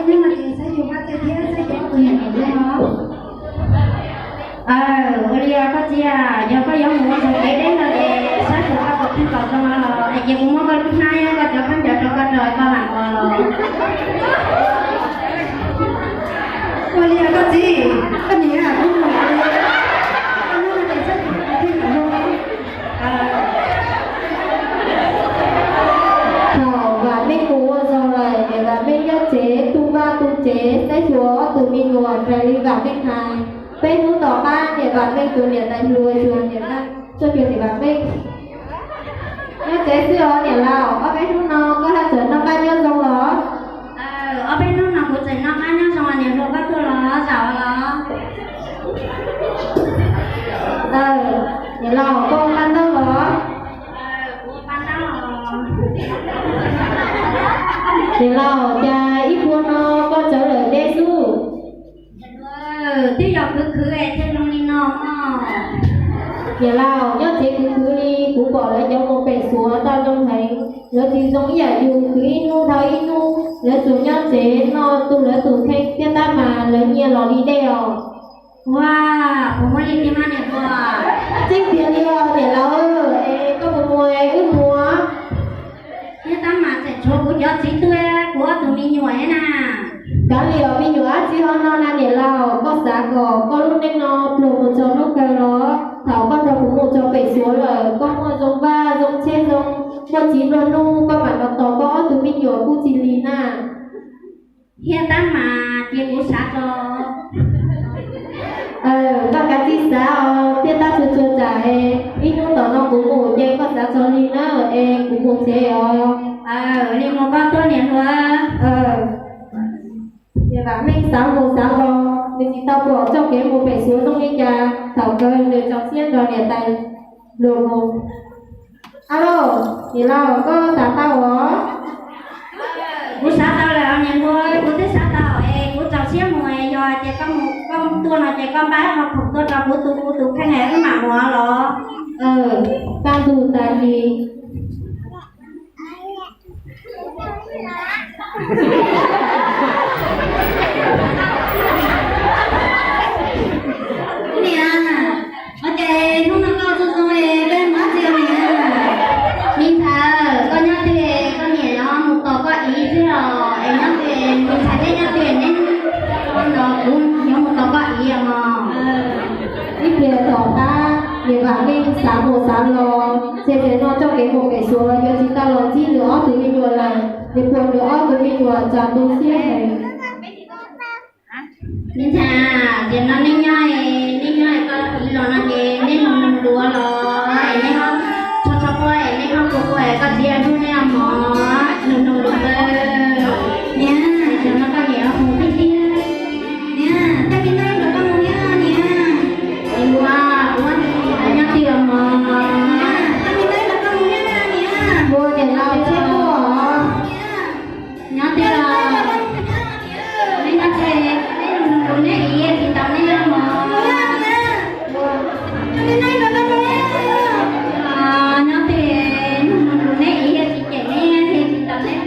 Ua li os koj txiv, yog koj yuav mus ua txog kev deb no ces saib xyuas koj tus kheej kom zoo no los es ces kuv muab koj lub hnab nyob koj cov khaub ncaws rau koj rau koj lam ua los. Ua li os koj txiv, koj niam, kuv mus. Thaum Vam Meej mus ua zoo lawm ces Vam Meej nyob tsev tu vaj tu tsev saib xyuas ob tug me nyuam raws li Vam Meej hais. Peb hnub tom qab niam Vam Meej tus niam tais hluas xyuas niam Vam, tuaj xyuas niam Vam Meej. Nyob tsev xwb os niam laus, ob peb hnub no koj haj tseem noj qab nyob zoo los? Ob peb hnub no kuv tseem noj qab nyob zoo, niam hluas koj tuaj los zaum los? Niam laus, koj ua paj ntaub los? Niam laus, cas ib puag no koj tsawv lawm deb xwb? Twb yog khwv khwv es thiaj zoo li no. Niam laus, nyob tsev khwv khwv li, kuv pom lawv cov mus pem Suav tau zoo heev, lawv tsis zoo ib yam yus khwv ib hnub dhau ib hnub, lawv tsuas nyob tsev noj tu lawv tus kheej thiab tab mas lawv nyiaj los li dej os. Ua, puas muaj li tiag mas niam hluas? Tseeb tiag li os niam laus, es koj puas mus es wb mus? Thiab tab mas tseem tshuav kuv cov txiv tub, kuv ob tug me nyuam na. Kav liam, me nyuam dab tsi ho no na niam laus, koj xav kom koj lub neej no pluag mus txog hnub kawg los? Thaum koj nrog kuv mus txog pem Suav lawm, koj muaj zoo vaj zoo tsheb zoo, muaj txiv nplua nuj, koj mam los tos koj ob tug me nyuam kuj tsis lig na. Thiab tab mas ces kuv xav tso. Koj kav tsij xav os, thiab tab tsuas tsuas tsam es ib hnub tom no kuv mus ces koj xav tso li na, es kuv mus tsev os. Li mus koj tuaj niam hluas. Ces Vam Meej xav mus xav los, nws tsis tau pom txoj kev mus pem Suav zoo li cas, thaum kawg nws tso siab nrog niam tais hluas mus. Alo, niam laus, koj xav tau os? Kuv xav tau lawm niam hluas, kuv twb xav tau es kuv tso siab mus, yog tias koj mus koj tuaj no ces koj npaj qhov khoom tuaj rau kuv tu kuv tus kheej es wb mam mus los. Kaj ntug tas li. Niam, ua cas hnub no koj txog zoo li koj mus dab tsi niam? Me ntxhais, koj nyob twg koj niam yuav mus tos koj ib xwb os, es nyob twg me ntxhais neb nyob twg neb los kuv yuav mus tos koj ib os mog. Ib pliag tom qab niam Vam Meej xav mus xav los, ces tam no txoj kev mus pem Suav yuav tsis tau los ntsib nws ob tug me nyuam lawm, nws puas nws ob tug me nyuam txaus tu siab heev. Me ntxhais, tiam no neb nyob, neb nyob koj ib los no ces neb nug nug duav los es neb ho tso tso quaj es neb ho quaj quaj es koj txiv hlub neb os mog, nug nug duav. Niam, tiam no koj niam mus tiag tiag. Niam, koj txiv neb nrog koj mus niam, niam. Es ua, ua, nyob twg os mog? Niam, koj txiv neb nrog koj mus niam, niam. Ua niam laus thiab ua. Nyob twg os? Neb nyob twg, neb nug nug neb ib tsis tau neb mog. Nyob twg, nug nug neb ib tsis cem neb thiaj tsis tau neb.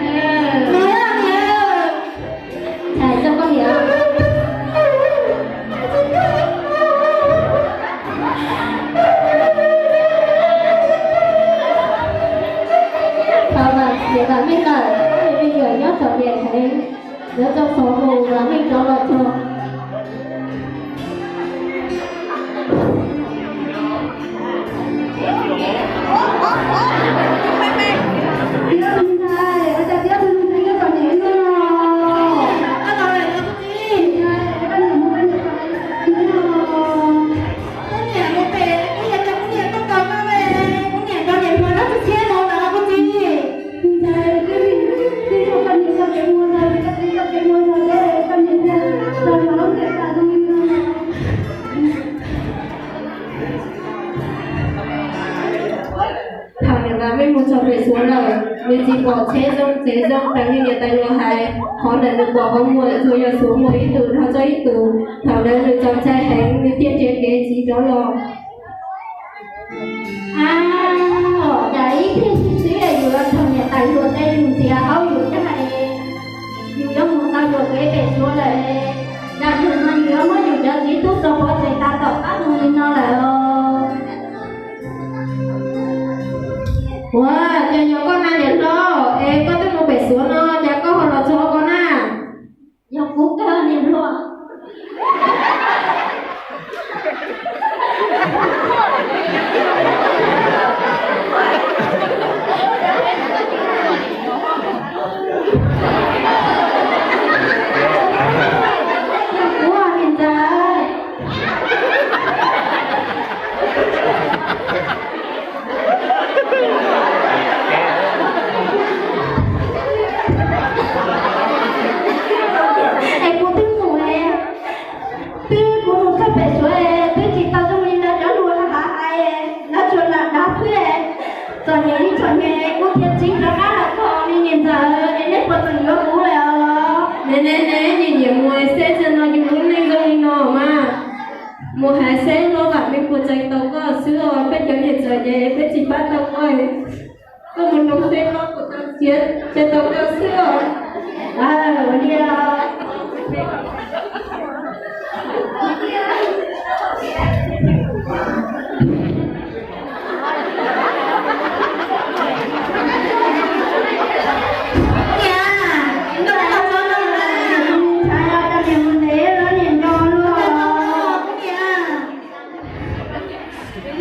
Ntxhais, koj niam. Thaum Vam Meej lawm, ob tug me nyuam nyob txom nyem heev, lawv tso xov mus Vam Meej rov los txog. Thaum niam Vam Meej mus txog pem Suav lawm, nws tsis pom tsheb zoo tsev zoo raws li niam tais hluas hais, qhov ntawm nws pom qhov muag tsuas yog Suav muag ib tug dhau txoj ib tug. Thaum ntawd nws txaus ntshai heev, nws thiaj nrhiav kev tsiv rov los. Ab, cas ib pliag xwb xwb yus los raug niam tais hluas tej yus ntxias aub yus caj hais, yus yuav mus tau yuav Pem Suav lawm, yam yus no yus yuav muab yus cov txiv tub tso pov tseg tas tom qab mus li no lawm os. Ua, ces yog koj na niam hlob, es koj twb mus pem Suav no, cas koj ho los txog ko na? Yog kuv kawg niam hluas. Ua, niam ntxawm. Es kuv twb mus es, twb kuv mus txog pem Suav es twb tsis tau zoo li lawv cov lus hav hais, lawv tsuas lam dav xwb es. Txom nyem li txom nyem kuv thiaj txiv rov qab los txog li niam ntxawm es nej puas tseem yuav kuv lawm os? Ne ne ne, nyiam nyiam mus xwb, txij no yus lub neej zoo li no mas. Mus hais seb lub vam meej puas tseem tau koj xwb os, peb cov niam ntxawm ces peb tsis pab tau koj. Koj mus nrog seb koj puas tau txiav tau koj xwb os. Ua li os.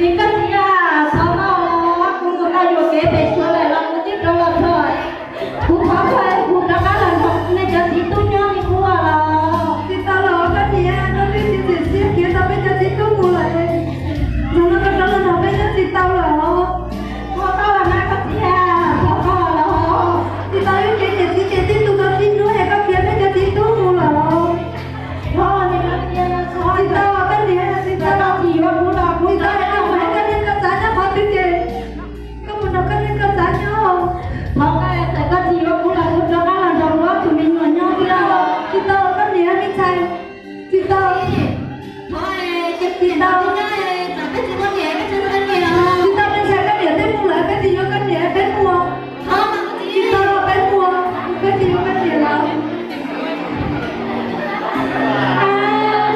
Nws koj txiv, thov koj, kuv mus tau yuam kev pem Suav lawm los kuv twb rov los txog. Kuv thov koj, kuv rov qab los nrog nej cov txiv tub nyob li qub los. Tsis tau los koj niam, koj twb txiav txim siab khiav tau peb cov txiv tub mus lawm. Zaum no koj rov los nrog peb nyob tsis tau lawm. Thov koj los mas koj txiv, thov koj los. Tsis tau ib kev niam txiv ces tib tug tau tib hnub es koj khiav peb cov txiv tub mus lawm. Tsis tau, koj niam, tsis tau, tsis yuav kuv los kuv tsis tau, koj niam koj txiv nyob qhov twg ces koj mus nrog koj niam koj txiv nyob. Thov koj, txawm koj tsis yuav kuv los kuv rov qab los nrog kuv ob tug me nyuam nyob. Tsis tau, tsis tau, koj niam me ntxhais, tsis tau. Thov, tsis tau, tsis tau, me ntxhais, koj niam peb mus lawm, peb tsis yuav koj niam, peb mus. Tsis tau, peb mus, peb tsis yuav koj niam lawm.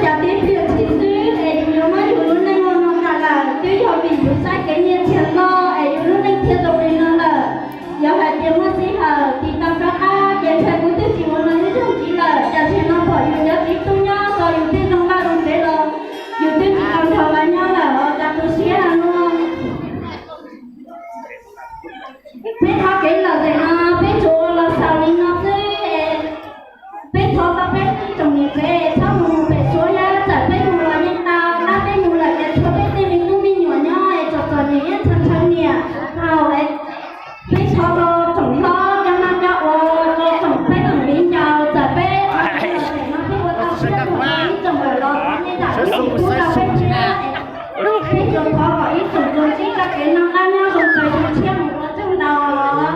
Cov tib pliag txhis xwb es yus yuav muab yus lub neej ua no tas lawm, twb yog vim yus saib kev nyiaj txiag loj es yus lub neej thiaj zoo li no lawm. Yog hais tias muaj sij hawm tiv tau rov qab ces ntshai kuv twb tsis ua no ib zaug ntxiv lawm, cas tsam no pom yus cov txiv tub nyob tso yus twb zoo laj zoo tsev los yus twb tsis tau nrog lawv nyob lawm os, cas tu siab no. Peb thov kev lom zem no peb tsuas ua los xaus li no xwb. Peb thov tau peb ib tsoom niam tsev txhob mus pem Suav, yog txawm peb mus los yeej tau, tab peb mus lawm ces tshuav peb tej me tub me nyuam nyob es txom txom nyem yeej txhawj txhawj niam tau. Peb thov rau tsoom hlob cov hlob cov ua, rau tsoom peb tsoom viv ncaus, txawm peb ua los no peb ua tau siab rau ib tsoom lawm los nej zam lub txim pub rau peb thiab. Peb tsuas thov kom ib tsoom tsuas ntsib txoj kev noj qab nyob zoo kawg zoo tshiab mus ua txuj ntau los.